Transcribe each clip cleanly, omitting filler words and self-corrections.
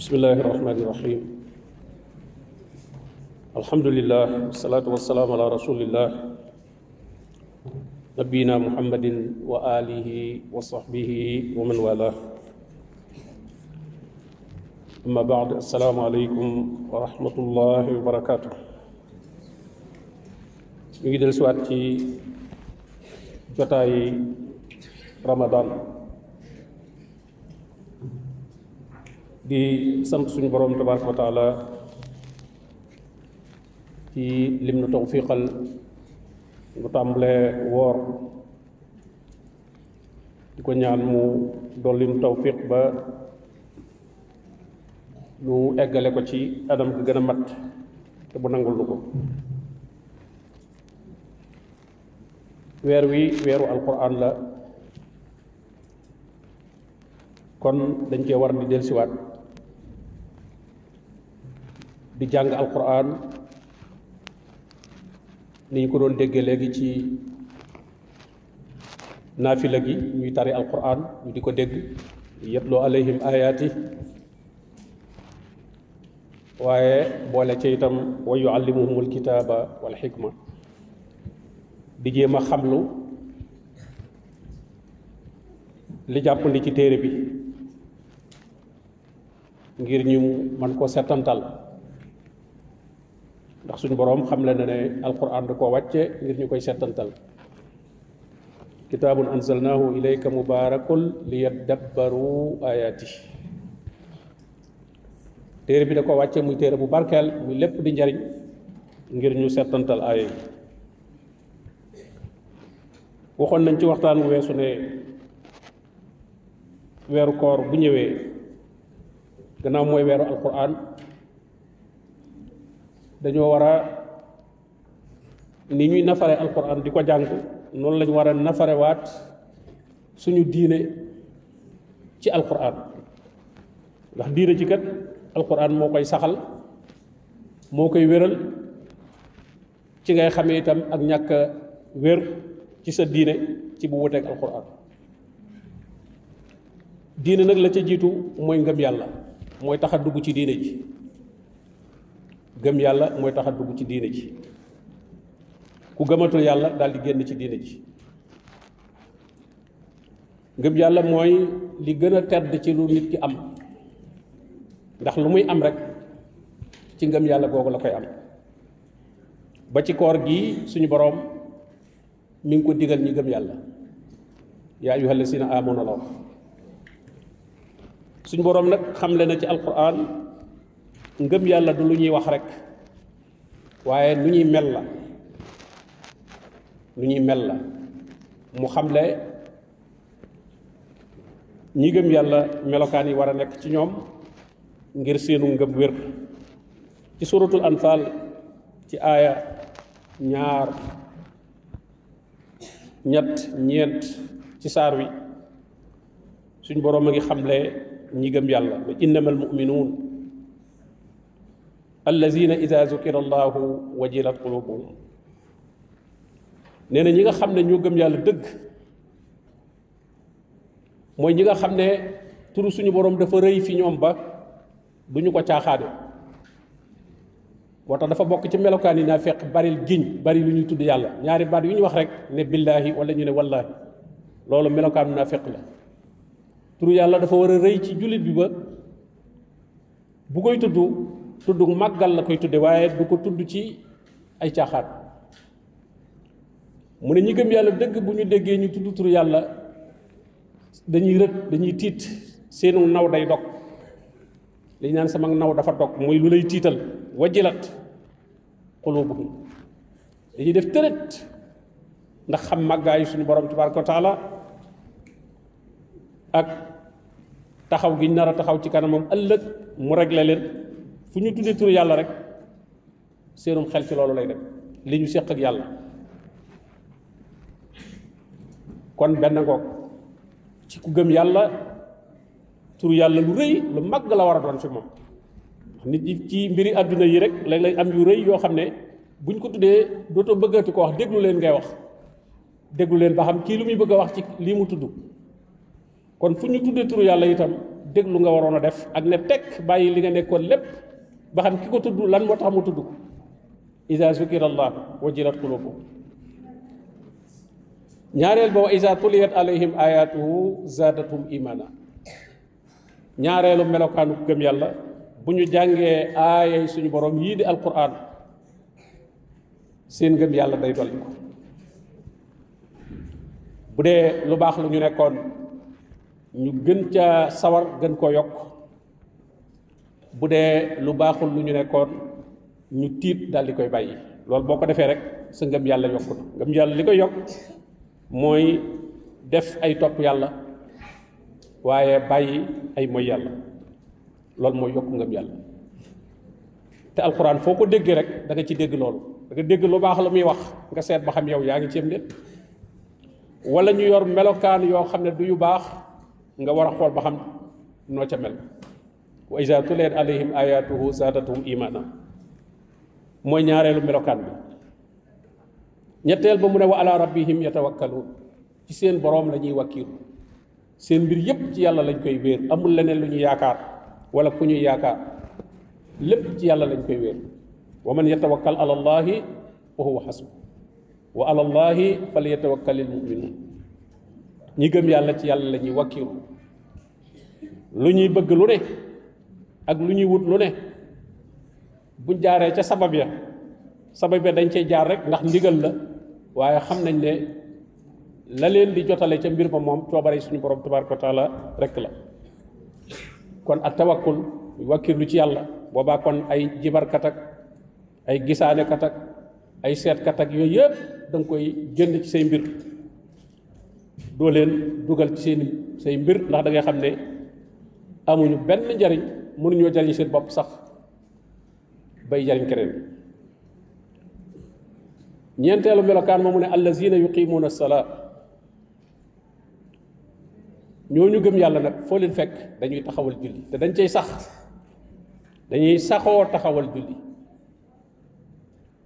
bismillahi irrahmani irrahim alhamdulillah wasalaatu wasalaamu ala rasulillah nabiyina muhammadin wa alihi wa sahbihi wa man wala amma baad assalaamu aleykum wa rahmatullahi wa barakatuh. ñu ngi del siwaat ci jotaay ramadan di sant suñu borom tabaraka wa taala ci lim na tawfiqal bu tàmbalee woor di ko ñaan mu dolli nu tawfiq ba nu eggale ko ci anam gi gën a mat te bu nangul nu ko. weer wi weeru alquran la, kon dañ cee war di dellusiwaat di jàng alquran ni ñu ko doon déggee léegi ci naafila gi ñuy tari alquran ñu di ko dégg yatloo alayhim ayaati, waaye boole ci itam wa yuallimuhumul kitaaba wal xikma, di jéem a xamlu li jàppandi ci téere bi ngir ñu man koo settantal, ndax suñu boroom xam le na ne alquran da koo wàcce ngir ñu koy settantal. kitaabun anzalnaahu ilayka mubaarakun liyaddabbaru ayaati, téere bi da ko wàcce muy téere bu barkeel, muy lépp di njariñ ngir ñu settantal aaya yi. waxoon nañ ci waxtaan wu weesu ne weeru koor bu ñëwee gannaaw mooy weeru alquran, dañoo war a ni ñuy nafare alquran di ko jàng noonu lañu war a nafarewaat suñu diine ci alquran, ndax diine ci kat alquran moo koy saxal, moo koy wéral, ci ngay xamee itam ak ñàkk wér ci sa diine ci bu wuteeg alquran. diine nag la ca jiitu mooy ngëm yàlla, mooy tax a dugg ci diine ji. gëm yàlla mooy tax a dugg ci diine ji. ku gëmatul yàlla daal di génn ci diine ji. ngëm yàlla mooy li gën a tedd ci lu nit ki am, ndax lu muy am rek ci ngëm yàlla googu la koy am. ba ci koor gi suñu boroom mi ngi ko digal ñi gëm yàlla, yaa ayyuhal lazina aamanu la wax. suñu boroom nag xamle na ci alquran ngëm yàlla du lu ñuy wax rek, waaye nu ñuy mel la, nu ñuy mel la. mu xamle ñi gëm yàlla melokaan yi war a nekk ci ñoom ngir seenu ngëm wér. ci suratul anfal ci aaya 2, 3, 4 ci saar wi suñ boroom a ngi xamle ñi gëm yàlla ne innamal mu'minuun allazina ida zukira allahu wajilat qulubuhum. nee na ñi nga xam ne ñoo gëm yàlla dëgg mooy ñi nga xam ne turu suñu boroom dafa rëy fi ñoom ba duñu ko caaxaane. moo tax dafa bokk ci melokaan yi naa fekk baril giñ, bari lu ñuy tudd yàlla. ñaari baat yu ñu wax rek ne billaahi wala ñu ne wallaahi, loolu melokaanu naa fekk la. turu yàlla dafa war a rëy ci jullit bi ba bu koy tudd màggal la koy tudde, waaye du ko tudd ci ay caaxaan. mu ne ñi gëm yàlla dëgg bu ñu déggee ñu tudd turu yàlla dañuy rët, dañuy tiit, seenu naw day dog. li ñu naan sama naw dafa dog mooy lu lay tiital. wajilat qulubuhum, dañuy def tërët ndax xam màggaayu suñu borom tabaraka wa taala ak taxaw gi ñu nar a taxaw ci kanamam ëllëg mu réglé leen. fu ñu tuddee turu yàlla rek seenum xel ci loolu lay dem, li ñu séq ak yàlla. kon benn ngoog ci ku gëm yàlla, turu yàlla lu rëy lu màgg la war a doon fi moom. nit ñi ci mbiri àdduna yi rek léeg-léeg am yu rëy yoo xam ne buñ ko tuddee dootoo bëggati ko wax, déglu leen ngay wax, déglu leen ba xam kii lu muy bëgg a wax ci lii mu tudd. kon fu ñu tuddee turu yàlla itam déglu nga waroon a def ak ne tekk bàyyi li nga nekkoon lépp ba xam ki ko tudd lan moo tax mu tudd ko iza zukira allah wajilat qulubuhum ñaareel ba wa iza tuliyat alayhim ayatuhu zaadathum imana ñaareelu melokaanu gëm yàlla bu ñu jàngee aayay suñu borom yii di alquran seen gëm yàlla day dolli ko bu dee lu baax lu ñu nekkoon ñu gën ca sawar gën koo yokk bu dee lu baaxul lu ñu nekkoon ñu tiit daal di koy bàyyi loolu boo ko defee rek sa ngëm yàlla yokku na ngëm yàlla li koy yokk mooy def ay topp yàlla waaye bàyyi ay mooy yàlla loolu mooy yokk ngëm yàlla te alxuraan foo ko déggee rek da nga ci dégg loolu da nga dégg lu baax la muy wax nga seet ba xam yow yaa ngi ci am déet wala ñu yor melokaan yoo xam ne du yu baax nga war a xool ba xam noo ca mel wa iza tuliyat alayhim ayatuhu zaadathum imana mooy ñaareelu melokaan bi ñetteel ba mu ne wa ala rabbihim yatawakkaluun ci seen boroom la ñuy wakkiilu seen mbir yépp ci yàlla lañ koy wéer amul leneen lu ñu yaakaar wala ku ñuy yaakaar lépp ci yàlla lañ koy wéer wa man yatawakkal ala allahi fa huwa hasbu wa ala allahi falyatawakkalil mu'minuun ñi gëm yàlla ci yàlla la ñuy wakkiilu lu ñuy bëgg lu ne ak lu ñuy wut lu ne buñ jaaree ca sabab ya dañ cay jaar rek ndax ndigal la waaye xam nañ ne la leen di jotale ca mbir ma moom coobare suñu borom tabaraka wa taala rek la kon ak tawakkul wakkirlu ci yàlla boobaa kon ay jibarkat ak ay gisaanekat ak ay seetkat ak yooyu yëpp da nga koy jënd ci say mbir doo leen dugal ci say mbir ndax da ngay xam ne amuñu benn njariñ mënuñoo jariñ seen bopp sax bay jariñ keneen ñeenteelu melokaan moomu ne allazina yuqimuuna salaa ñooñu gëm yàlla nag foo leen fekk dañuy taxawal julli te dañ cay sax dañuy saxoo taxawal julli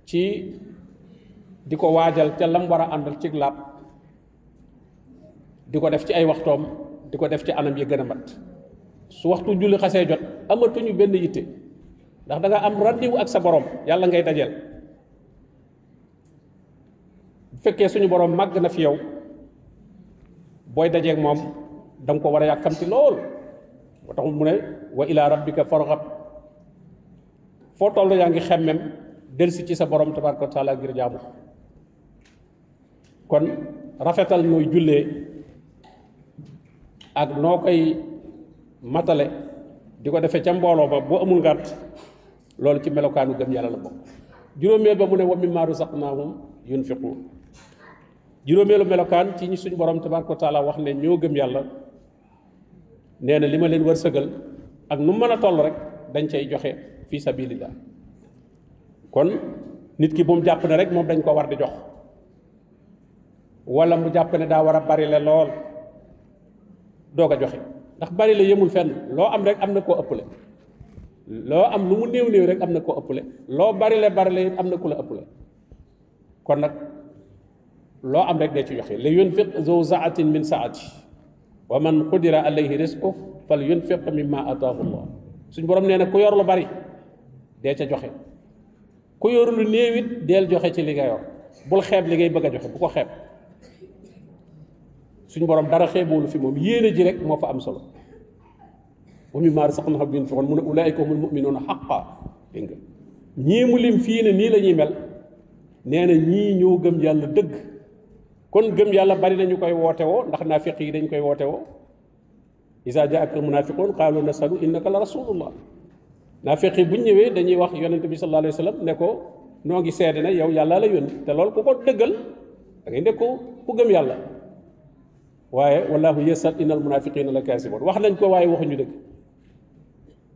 ci di ko waajal ca lam war a àndal ci laab di ko def ci ay waxtoom di ko def ci anam yi gën a mat su waxtu julli xasee jot amatuñu benn yitte ndax da nga am rendez-vous ak sa borom yàlla ngay dajeel bu fekkee suñu borom màgg na fi yow booy dajeeg moom da nga ko war a yàkkamti lool moo tax mu ne wa ila rabbika farghab foo toll yaa ngi xemmem delsi ci sa borom tabaraka wa taala ngir jaamu kon rafetal nooy jullee ak noo koy matale di ko defee ca mbooloo ba boo amul ngànt loolu ci melokaanu gëm yàlla la bokk juróomeel ba mu ne wa mimmaa razaqnaahum yunfiquun juróomeelu melokaan ci ñi suñu borom tabaraka wa taala wax ne ñoo gëm yàlla nee na li ma leen wërsëgal ak nu mën a toll rek dañ cay joxe fi sabilillah kon nit ki bu mu jàpp ne rek moom dañ ko war di jox wala mu jàpp ne daa war a bari le lool doog a joxe ndax bari la yemul fenn loo am rek am na koo ëppale loo am lu mu néew néew rek am na koo ëppale loo bari le it am na ku la ëppale kon nag loo am rek day ci joxe li yunfiq zu saatin min saati wa man qudira alayhi rizqu fal yunfiq mimma ataahu allah suñ borom nee na ku yor lu bari dee ca joxe ku yor lu néew it deel joxe ci li nga yor bul xeeb li ngay bëgg a joxe bu ko xeeb suñu borom dara xeeboolu fi moom yéene ji rek moo fa am solo wa mimmaa razaqnaahum yunfiquun mu ne ulaa'ika humul mu'minuuna haqqan dégg nga ñii mu lim fii ne nii la ñuy mel nee na ñii ñoo gëm yàlla dëgg kon gëm yàlla bari na ñu koy woote woo ndax naafiq yi dañ koy woote woo izaa jaa'aka al-munaafiquun qaaluu nashhadu innaka la rasulullah naafiq yi bu ñu ñëwee dañuy wax yonente bi sallallahu alayhi wa sallam ne ko noo ngi seede ne yow yàlla la yónni te loolu ku ko dëggal da ngay nekk ku gëm yàlla waaye wallahu yashhadu innal munaafiqiina la kaasibuun wax nañ ko waaye waxuñu dëgg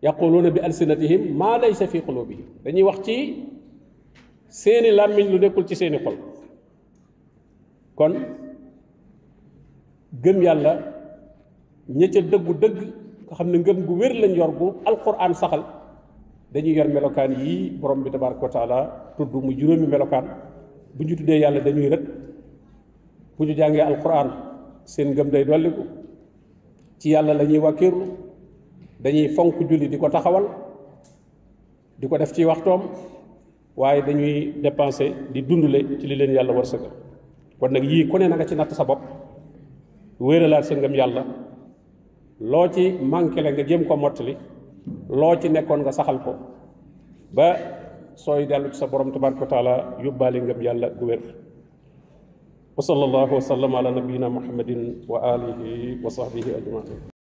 yaquluuna bi alsinatihim maa laysa fi qulubihim dañuy wax ci seeni làmmiñ lu nekkul ci seeni xol kon gëm yàlla ña ca dëggu dëgg nga xam ne ngëm gu wér lañ yor gu alquran saxal dañuy yor melokaan yii borom bi tabaraka wa taala tudd mu juróomi melokaan bu ñu tuddee yàlla dañuy rët bu ñu jàngee alquran seen ngëm day dolliku ci yàlla la ñuy wàkkiirlu dañuy fonk julli di ko taxawal di ko def ci waxtoom waaye dañuy dépenser di dundule ci li leen yàlla wërsëgal kon nag yii ku ne na nga ci natt sa bopp wéeralaat sa ngëm yàlla loo ci manqué la nga jéem ko mottali loo ci nekkoon nga saxal ko ba sooy dellu ci sa borom tabaraka wa taala yóbbaale ngëm yàlla gu wér wa sallallahu wa sallam ala nabiyina muhammadin wa alihi wa sahbihi ajmain